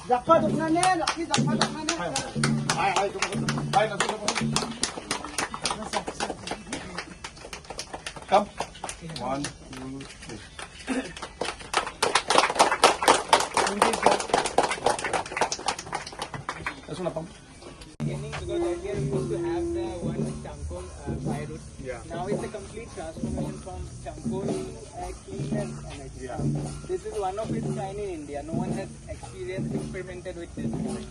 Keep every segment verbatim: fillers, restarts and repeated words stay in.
Jakpa doknane, rakki jakpa doknane. Come. One, two, three. That's one of them. Beginning, because earlier we used to have the one with charcoal, uh, firewood. Yeah. Now it's a complete transformation from charcoal to a cleaner energy. Yeah. This is one of its kind in India. No one has experienced, experimented with this before.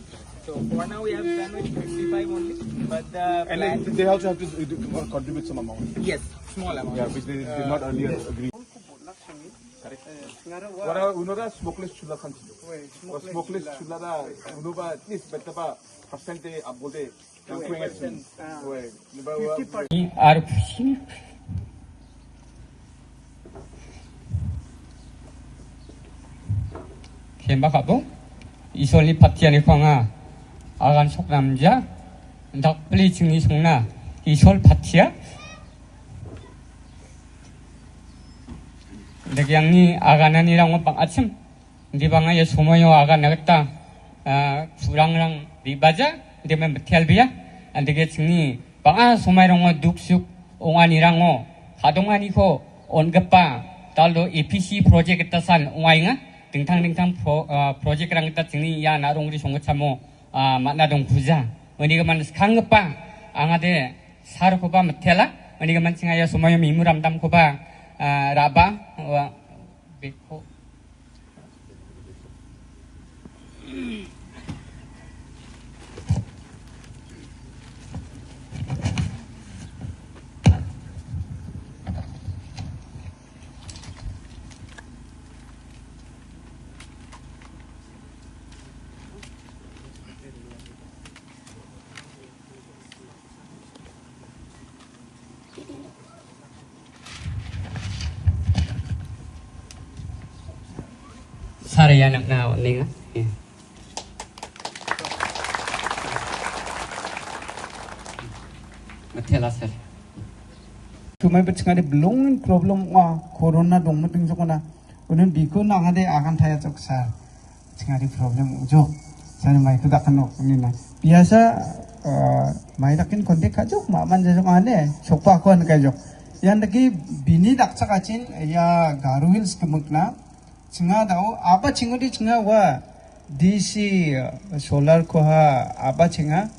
So for now we have done with fifty-five only, but the And plan they they also have to do- do- contribute some amount. Yes, small amount. Yeah, which they did not earlier agree. Correct. What are, you know, the smokeless chula kan? Smokeless chula da, you know, ba, at least, but the percent they abode. Fifty percent. Are pushing. Kemba kabo, Isolni patiani konga, agan sok namja, dak peli chingni songna, Isol patia. Dek yangni aganani rango bang achim. Indi bang ia somoio agana gita, ah, kurangrang ribaja, indi men betel bia, andege chingni bang·a somairango duk suk ongani rango, kadonganiko ongipa, dalo A P C project gita san ongainga, dingtang dingtang pro-, ah, project rang gita chingni ia na·rongri songchamo, ah, man·a dongkuja. Unigimin skanggipa, angade sarkoba mitela, unigimin chinga ia somoio memorandum koba, ah, raba, ah, Beko. Sar ya nak na ning. Matela sar. Tumai bachngade belongin problem wa corona dong meting jokona. Unin biko nangade akan thaya chok sar. Chingari problem ujok. Sani mai tu dakan nok ni na. Biasa, eh, mai dakin kontak kajok, ma man jajok ane. Sokpa aku an kajok. Yang dagi bini dakchak achin, ya Garo Hills kemukna. Chinga dao, apa chingu di chinga wa. D C, eh, solar ko ha, apa chinga.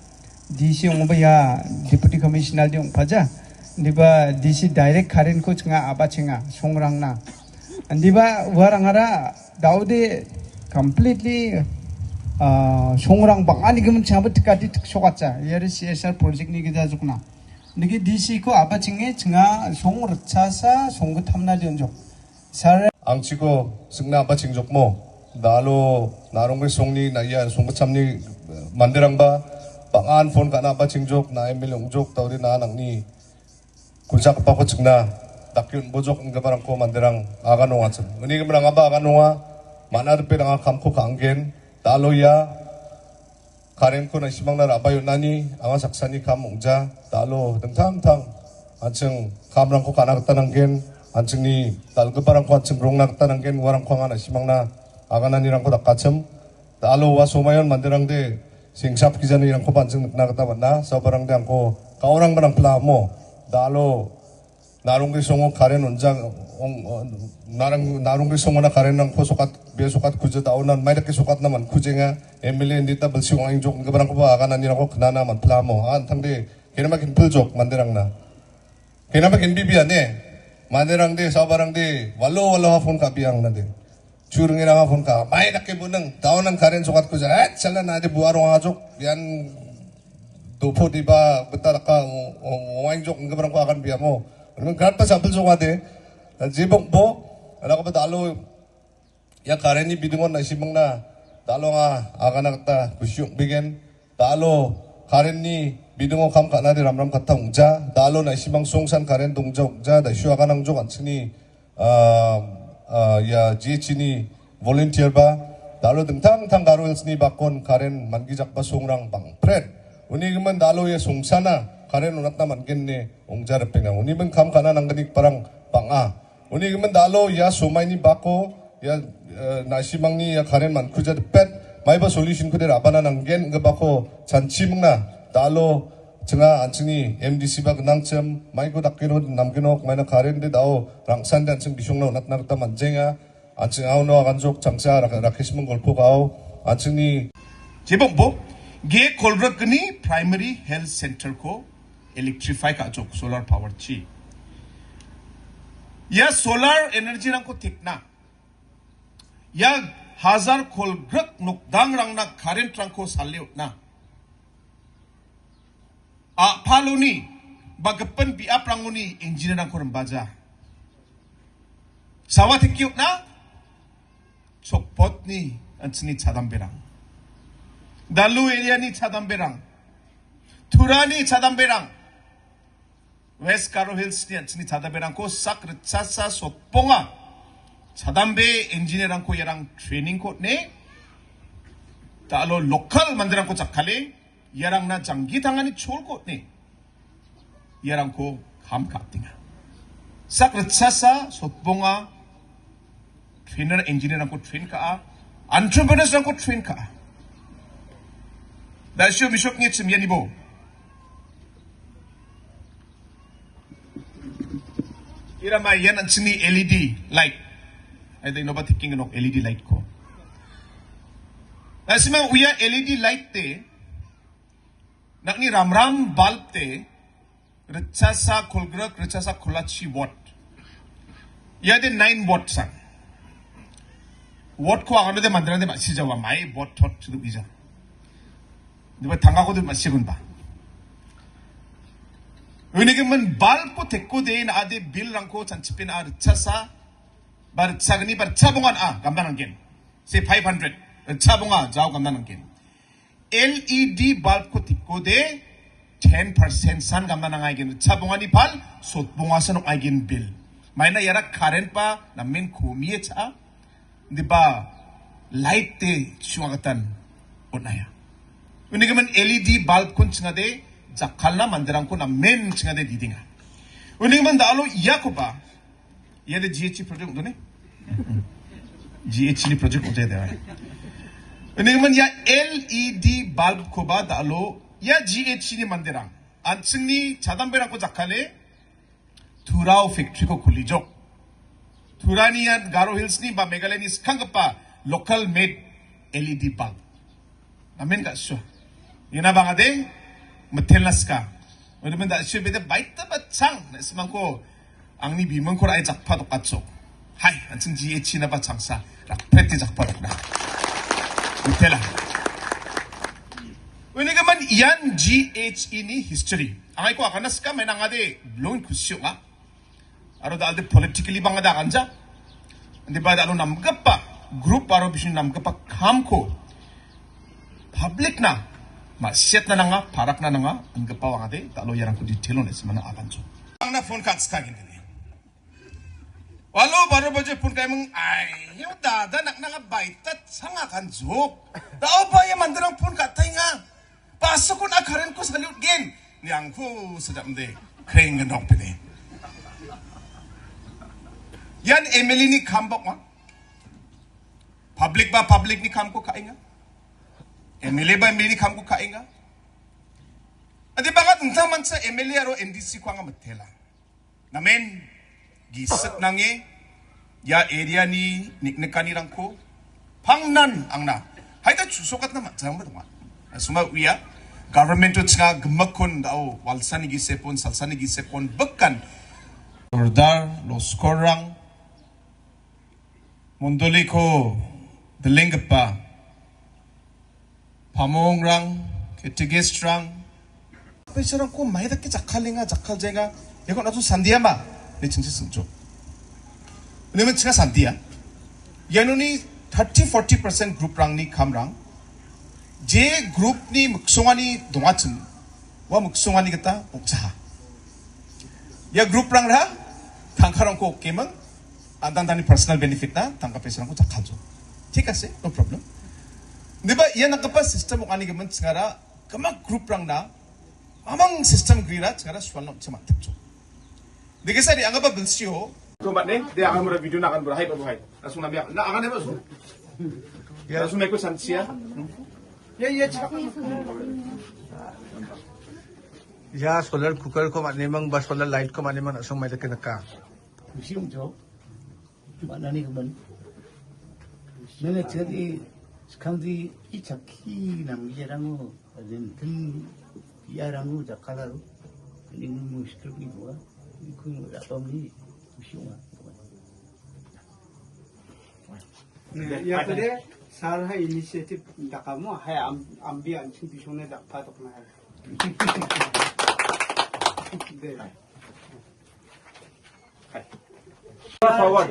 D C ong ba ya, Deputy Commissioner di ong paja. Diba D C direct current ko chinga, apa chinga, songrang na. Andiba warangara Daude completely, ah, songrang bang·anigimin chingaba tikati tiksokatsa. Iari C S R project ni gita jokna. Niki D C ko aba chinge chinga song ritchasa song gittamna dionjok. Sir. Angchiko singna aba chingjokmo. Dalo narongri songni na ia songgittamni manderangba bang·an phone ka·na aba chingjok, na M L A ongjok, daude na nangni Kuchakgipako chingna dake on·bojok ingiparangko manderang agan ongachim. Uni gimin angaba agan onga, man·a ripe nanga kamko ka·anggen. Dalo ia current-ko nasimangna ra·bae on·ani anga saksani kam ong·ja. Dalo dingtang dingtang an·ching kamrangko ka·na gita nanggen. An·chingni dal·giparangko an·ching rongna gita nanggen. Uarangko anga nasimangna agananirangko dakachim. Dalo ua somayon manderangde sengsak gijanirangkoba an·ching nikna gita man·a. Sabarangde angko gaorangba nangpila amo. Dalo narongri songo karen onjang, ong-, on-, narang-, narongri songona karenrangko sokat, be sokat kuja daonan maidake sokatna mankujenga. M L A indita bilsi ong·aingjok ingiparangkoba agananirangko knana manpila amo. An·tangde kenema kinpiljok manderangna. Kenaba kenbibia ne? Manderangde, sabarangde, walo walo ha phone ka·biang nade. Churingerang ha phone ka. Mai dake buneng, daonan karen sokat kuja. Eh, chala nade buarong ajok. Ian dopo diba, beta daka, o-, o-, owain jok, ngebrang ko akan biamo. Nang karen pa sampel jok ade. Jibok bo, ada ko dalo, Ia karenni bidingon naisibangna dalo anga agana gita kusi ong·begen. Dalo karenni bidingo kam ka·nade ramram katta ong·ja. Dalo naisimang songsan karen dongja ong·ja. Daisio aganangjok an·chingni, ah, ah, ia G H ni volunteer ba. Dalo dingtang dingtang Garo Hills-ni bakon karen mangijakba songrang bangpret. Uni gimin dalo ia songsana karen on·atna man·gen ine ong·ja ripeng. Uni gimin kam ka·na nanggnini parang bang·a. Uni gimin dalo ia somaini bako Ia, eh, nasimangni ia karen mankujadipet, maiba solution-ko de rabana nanggen, inggipako chanchimingna, dalo, chinga, an·chingni M D C ba gnangchim, maiko dakgeno namgenok, maina karen de dao, rangsan de an·ching bisongna on·atna gita manjenga, an·ching auno aganjok changsa rak-, rakisming golpo ka·o, an·chingni Jebongbo, ge kolgrikni primary health center-ko electrify ka·jok solar power-chi. Ia solar energy-rangko tekna. Ia hajar kolgrik nokdangrangna current-rangko sale on·a. A·paloni ba gipin biaprangoni engineer-rangko rimbaja. Sawa teke on·a, Sokpotni an·chingni chadamberang. Dalu area-ni chadamberang. Turani chadamberang. West Garo Hills-ni an·chingni chadamberangko sak ritchasa sotbonga chadambe engineer-rangko iarang training-ko on·e. Dalo local manderangko jakkale, iarangna janggi tangani cholko on·e. Iarangko kam ka·atenga. Sak ritchasa sotbonga trainer engineer-rangko train ka·a, entrepreneurs-rangko train ka·a. Da·sio misok nge chim ianibo. Irama ian an·chingni L E D light. Aida inoba tiking nok L E D light ko. Nasima uia L E D light te, nakni ramram bulb te, ritchasa kolgrik, ritchasa kolachi watt. Ia de nine watt san. Watt ko aganode manderang de ma·sijawa, mai watt tot chidu ija. Diba tangako de ma·sigunba. Unigimin bulb ko teko de na ade bill-rangko chanchipen a ritchasa, ba ritchagni, ba ritchabongan a gamdan anggen. Say five hundred, ritchabonga jao gamdan anggen. L E D bulb ko teko de ten percent san gamna nangaigen. Ritchabongani pal, sotbonga san ong·aigen bill. Maina iara current ba namen komie cha·a. Diba light te chungagatan on·aia. Unigimin L E D bulb kun chingade jakkalna manderangko namen chingade didinga. Unigimin dalo iakoba Ia de G H E project ong·done? G H E ni project ong·jade. Unigimin ia L E D bulb koba dalo ia G H E ni manderang. An·chingni chadamberangko jakkale Turao factory ko kulijok. Turani ian Garo Hills ni ba Meghalaya ni skanggipa local made L E D bulb. Namen ka·sua. Ina bangade, mitelna ska. Unigimin da·sio bede baita ba chang, na·simangko angni bimingko ra·e jakpa dokatso. Hai, an·ching G H E na ba changsa, rakpreti jakpa dokna. Mitela. Unigimin ian G H E ni history. Angaiko agana ska menangade, blowing kusio nga. Aro da·alde politically bang·a da ganja. Indiba da·alo namgipa group aro bising namgipa kamko public na ma·siatna nanga, parakna nanga, indigipa wangade, da·alo iarangko detail-o nesimana aganjo. Angna phone ka·chika gindini. Walo baro baje phone ka·eming, ai, yo dada naknanga baita chang aganjo. Da·o ba ia manderang phone ka·taenga. Pasokon a current ko salute gen. Ni angko sedap de. Kring gendong pini. Ian M L A ni kam bok ma. Public ba public ni kam ko ka·enga. M L A ba M L A ni kam ko ka·enga. Adi bangat engtang mancha M L A aro M D C ko anga mitela. Namen, gisik nange, ia area ni niknikanirangko, pangnan angna, haida chusokatna man·jangba donga. Suma uia, government-o chinga gimikkon da·o, walsani gisepon, salsani gisepon, bikkan. Sordar, loskorrang, Mondoliko dilenggipa pamongrang, ketegistrang, peserangko mai dake jakkalenga, jakkaljaenga, iako nachu sandiama, ne chingsi singcho. Nemen chinga sandia. Ianoni thirty, forty percent group-rangni kamrang, je group-ni miksongani dongachim, ua miksongani gita okchaha. Ia group-rangra tangkarangko okeming, An·tangtangni personal benefit-na tangka peserangko jakkaljo. Thik ase, no problem. Indiba ia nikgipa system ong·ani gimin chingara gimik group-rangna mamang system grira chingara sualna on·chim man·tikjo. Degesa re·anggipa bilsio Ko mat ne, dia akan bura video na akan bura hai babu hai. Langsung nami na akan ne masuk. Ya. Langsung naik ko sansia. Ya, ya, cakap. Ya, solar cooker ko mat ne mang, ba solar light ko mat ne mang, langsung mai dekat neka. Museum jo. Mana ni kemen. Mana cari sekarang di icaki nam biarango. Rintin biarango jakalaru. Ini muskil ni buah. Ikun rapam ni museum. Ya, ya, tadi salah inisiatif dakamo, hai am-, ambi ansi bisone dakpa tokna. Deh. Power.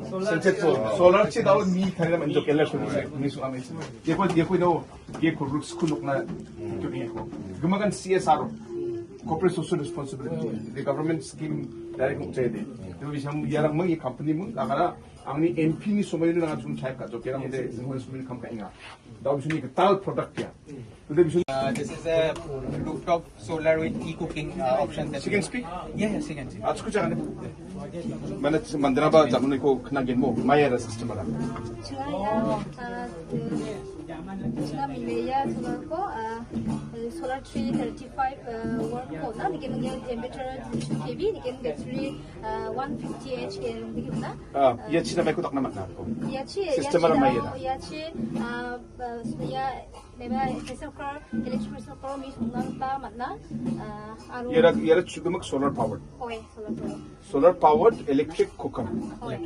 Sunset solar. Solar chi daun mi kare man jo kela kun ni su ame. Ye ko, ye ko do, ye ko roots ku nok na. Kyo ni ko. Guma kan C S R. Corporate social responsibility. The government scheme dari ko chede. Tapi bisa yarak mang ye company mang, akara angni M P ni somai ni nang jum chai ka jo kera mode somai kam ka inga. Daun suni ke tal product ya. Uh, this is a rooftop solar with e-cooking, uh, option that she can speak? Yeah, yeah, she can speak. Achu kucha ne. Mana mandra ba jamne ko khna gen mo maya da system ba. Chua ya, uh, chua mile ya, chua ko, uh, solar three thirty-five, uh, watt ko na, ni gen gen temperature two K V, ni gen battery, uh, one fifty H K ni gen na. Ah, ya chi na mai ko tak na mat na ko. Ya chi, system ya chi ba maya da. Ya chi, uh, uh, ya Neba pressure cooker, electric pressure cooker, mi songna gita man·a. Ah, aro Iara, iara chugimak solar powered. Oe, solar power. Solar powered electric cooker. Oe.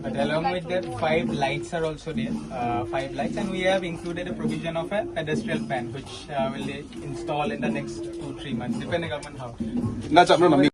But along with that, five lights are also there. Uh, five lights, and we have included a provision of a pedestrian fan, which, uh, will install in the next two, three months, depending upon how. Na, chapno nami.